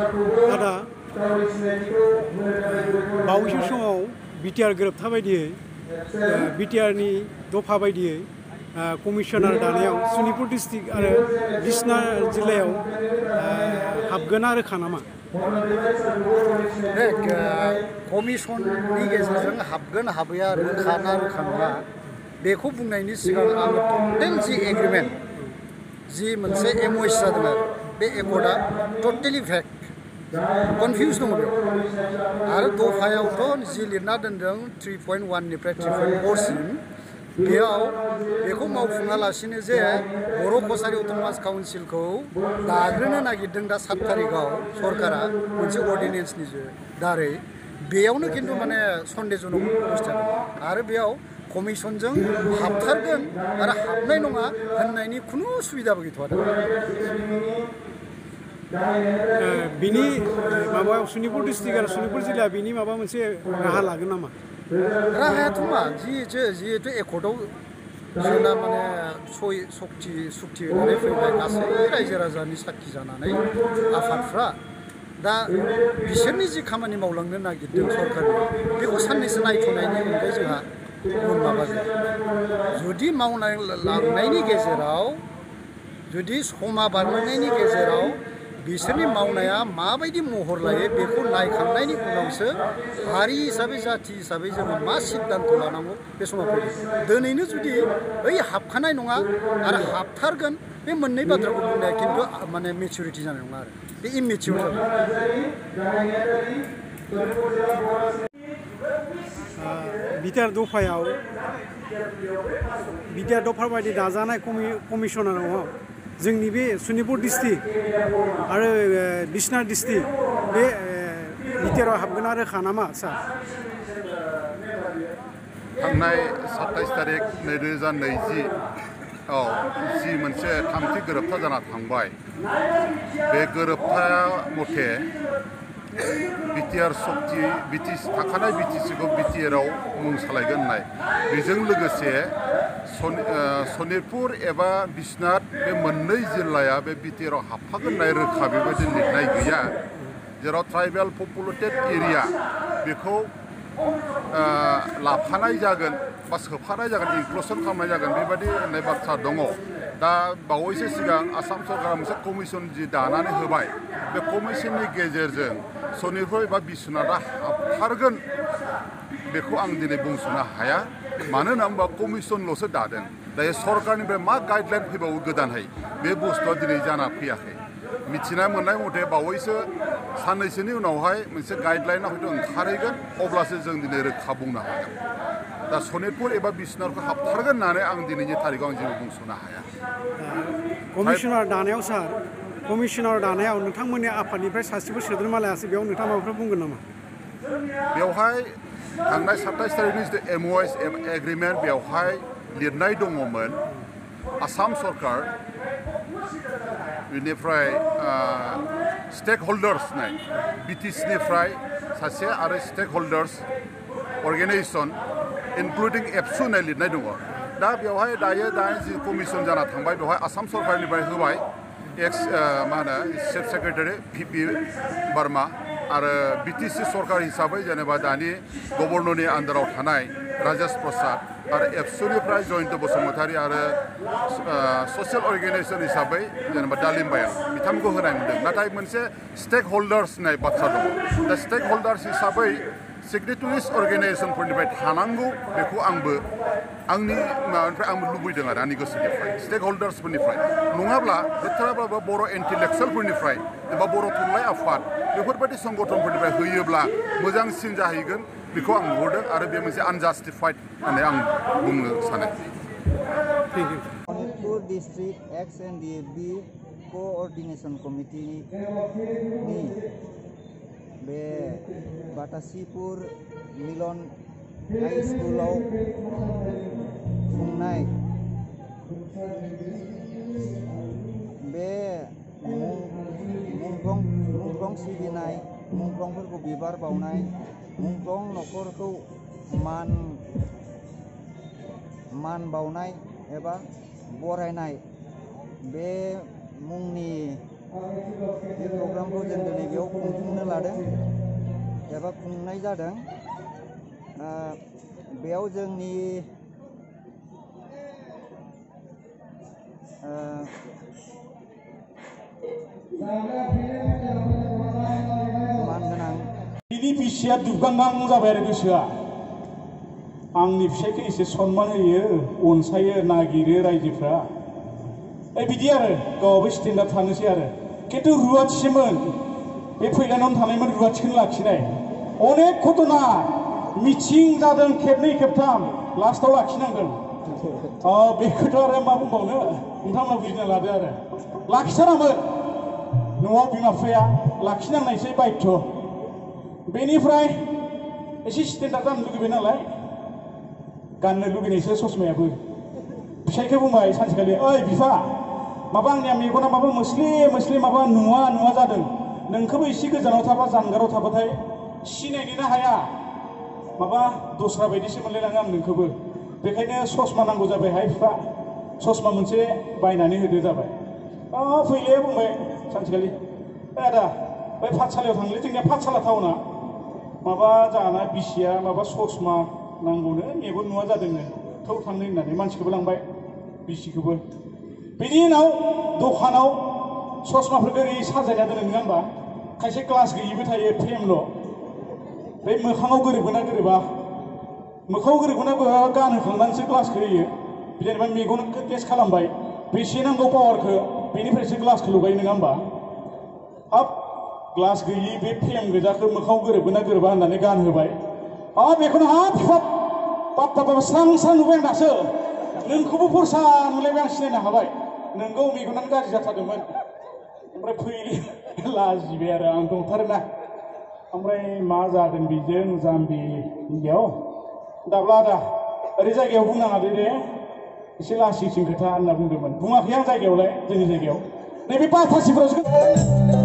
आदा बावैसो समाव बिटिआर गोरोबथा बायदियै बिटिआरनि दफा बायदियै कमिशनार दानायाव सनितपुर डिस्ट्रिक्ट आरो बिसनाथ जिल्लायाव हाबगोना रोखा नामा? कमिशननि गेजेरजों हाबगोन हाबैया रोखा ना रोखा नङा बेखौ बुंनायनि सिगां आङो टटेल जि एग्रिमेन्ट जि मोनसे एमअएस जादों आरो बे एकर्डआ टटेलि फेक कनफिउज दङ बेयाव आरो दफायावथ' जि लिरना दोनदों 3.1 निफ्राय 3.4 सिम बेयाव बेखौ मावफुङालासिनो जे बर' कसारि अट'नमास काउन्सिलखौ दाग्रोनो नागिरदों दा 7 तारिखआव सरकारा मोनसे अर्डिनेन्सनि दारै बेयावनो खिन्थु माने सन्देहजनक अबस्था दं आरो बेयाव कमिशनजों हाबथारगोन आरो हाबनाय नङा होननायनि खुनु सुबिदाबो गैथ'आ दा बिनि माबायाव सनितपुर डिस्ट्रिक्ट आरो सनितपुर जिल्ला बिनि माबा मोनसे राहा लागोन नामा? राहायाथ' मा जिहेतु एकर्डआव जोंना माने सुक्ति होनानै फैबाय गासै रायजो राजानि साखि जानानै आफादफ्रा दा बिसोरनि जि खामानि मावलांनो नागिरदों सरकारनि बेखौ साननैसो नायथ'नायनि अनगायै जोंहा गुबुन माबा गैया जुदि मावनाय लांनायनि गेजेराव जुदि समा बारलांनायनि गेजेराव बिसोरनि मावनाया माबायदि महर लायो बेखौ नायखांनायनि उनावसो हारि हिसाबै जाथि हिसाबै जोङो मा सिद्धान्त लानांगौ बे समाव फैगोन दिनैनो जुदि बै हाबखानाय नङा आरो हाबथारगोन बे मोननै बाथ्राखौ बुंनाया खिन्थु माने मेचुरिटि जानाय नङा आरो बे इमेचियर जागोन बिटिआर दफा बायदि दाजानाय कमिशनाराव जोंनि बे सनितपुर डिस्ट्रिक्ट आरो बिसनाथ डिस्ट्रिक्ट बे बिटिआराव हाबगोना रोखा नामा सार? थांनाय 27 तारिख 2020 जि मोनसे थामथि गोरोबथा जाना थांबाय बे गोरोबथा मथे बिटिआर सक्ति थाखानाय बिटिसिखौ बिटिआराव मुं सालायगोन होननाय बेजों लोगोसे सनितपुर एबा बिसनाथ बे मोननै जिल्लाया बे बिटिआराव हाबफागोन होननाय रोखा बेबायदि लिरनाय गैया जेराव ट्राइबेल पपुलेटेड एरिया बेखौ लाफानाय जागोन बा सोफानाय जागोन इनक्लुसन खालामनाय जागोन बेबायदि होननाय बाथ्रा दङ दा बावैसो सिगां आसाम सरकारा मोनसे कमिसन जि दानानै होबाय बे कमिसननि गेजेरजों सनितपुर एबा बिसनाथआ हाबथारगोन बेखौ आं दिनै बुंस'नो हाया मानो होनना बुङोबा कमिसनल'सो दादों दायो सरकारनिफ्राय मा गाइडलाइन फैबावो गोदानहै बे बुस्थुआ दिनै जाना फैयाखै मिथिना मोननाय मथे बावैसो साननैसोनि उनावहाय मोनसे गाइडलाइना हयथ' ओंखारहैगोन अब्लासो जों दिनै रोखा बुंनो हागोन दा सनितपुर एबा बिसनाथखौ हाबथारगोन होननानै आं दिनैनि थारिखआव आं जेबो बुंस'नो हाया कमिशनार दानायाव सार कमिशनार दानायाव नोंथांमोननि आफादनिफ्राय सासेबो सोद्रोमा लायासै बेयाव नोंथाङा माबाफोर बुंगोन नामा? बेवहाय थांनाय 27 तारिखनि जिथु एमअएस एग्रिमेन्ट बेवहाय लिरनाय दङमोन आसाम सरकार बेनिफ्राय स्टेक होल्डार्स होननाय बिटिसिनिफ्राय सासे आरो स्टेक होल्डार्स अर्गेनाइजेसन इनक्लुडिं एबसु होननाय लिरनाय दङ दा बेवहाय दायो जि कमिसन जाना थांबाय बेवहाय आसाम सरकारनिफ्राय होबाय मा होनो चिफ सेक्रेटारि भिपि बार्मा आरो बिटिसि सरकार हिसाबै जेनेबा दानि गभर्नरनि आन्दाराव थानाय राजेश प्रसाद आरो एबसुनिफ्राय जयन्त बसुमतारी आरो ससियेल अर्गेनाइजेसन हिसाबै जेनेबा दालिमबाया बिथांमोनखौ होनाय नुदों नाथाय मोनसे स्टेक होल्डार्स होननाय बाथ्रा दङ दा स्टेक होल्डार्स हिसाबै सिगनेटरिस अर्गेनाइजेसनफोरनिफ्राय थानांगौ बेखौ आंबो आंनि माबानिफ्राय आंबो लुबैदों आरो आंनि गोसोनिफ्राय स्टेक होल्डार्सफोरनिफ्राय नङाब्ला बोथोराब्लाबो बर' इन्टेलेक्सुयेलफोरनिफ्राय एबा बर' थुनलाइ आफाद बेफोरबायदि संगठनफोरनिफ्राय होयोब्ला मोजांसिन जाहैगोन बेखौ आं नुहुरदों आरो बे मोनसे आनजास्टिफाइड होननानै आं बुंनो सानो सनितपुर डिस्ट्रिक्ट एक्स-एन-डि-एफ-बि कोअर्डिनेशन कमिटिनि बे बाटासिपुर मिलन हाई स्कुलाव खुंनाय बे मुंख्लं सिबिनाय मुंख्लंफोरखौ बिबार बावनाय मुंख्लं न'खरखौ मान बावनाय एबा बरायनाय बे मुंनि बे प्रग्रामखौ जों दिनै बेयाव खुंफुंनो लादों एबा खुंनाय जादों बेयाव जोंनि मानगोनां बिनि बिसिया दुगांगां जाबाय आरो गोसोआ आंनि फिसायखौ एसे सनमान होयो अनसायो नागिरो रायजोफ्रा बिदि आरो गावबो स्टेन्डार्ड थानोसै आरो खिन्थु रुवाथिसोमोन बे फैलानावनो थानायमोन रुवाथिखौनो लाखिनाय अनेक घटना मिथिं जादों खेबनै खेबथाम लास्टआव लाखिनांगोन बेखौथ' आरो मा बुंबावनो नोंथांमोना बुजिना लादो आरो लाखिथारामोन न'आव बिमा बिफाया लाखिनांनायसै बायध' बेनिफ्राय एसे स्टेन्डार्ड जानो लुगैबाय नालाय गाननो लुगैनायसो ससमायाबो फिसाइखौ बुंबाय सानसेखालि ओइ बिफा माबा आंनिया मेगना माबा मोस्ले माबा नुवा जादों नोंखौबो एसे गोजानाव थाबा जानगाराव थाबाथाय सिनायनोनो हाया माबा दस्रा बायदिसो मोनलायलाङो आं नोंखौबो बेखायनो ससमा नांगौ जाबायहाय बिफा ससमा मोनसे बायनानै होदो जाबाय फैलाया बुंबाय सानसेखालि आदा बै पाठसालायाव थांलै जोंनिया पाठसाला टाउना माबा जाना बिसिया माबा ससमा नांगौनो मेगन नुवा जादोंनो थौ थांनो होननानै मानसिखौबो लांबाय बिसिखौबो बेनि उनाव दखानाव ससमाफोरखौ ओरै साजायना दोनो नङा होमबा खायसे ग्लास गैयिबो थायो फ्रेमल' बे मोखाङाव गोरोबगोना गोरोबा मोखाङाव गोरोबगोना गोरोबा गानहोखांनानैसो ग्लासखौ होयो जेनेबा मेगनखौ टेस्ट खालामबाय बेसे नांगौ पावारखौ बेनिफ्रायसो ग्लासखौ लगायो नङा होमबा हाब ग्लास गैयि बे फ्रेम गोजाखौ मोखाङाव गोरोबगोना गोरोबा होननानै गानहोबाय बेखौनो हाब बिफा बाप्पा स्रां नुबाय आं दासो नोंखौबो फरसा नुलायबाय आं सिनायनो हाबाय नोंगौ मेगनानो गाज्रि जाथारदोंमोन ओमफ्राय फैलि लाजिबाय आरो आं दंथारोना ओमफ्राय मा जागोन बेजों जाम्बियाव दाब्ला आदा ओरै जायगायाव बुंनाङा दे एसे लासिंसिं खोथा होनना बुंदोंमोन बुङाखै आं जायगायावलाय जोंनि जायगायाव नैबे बाथासिफोरावसो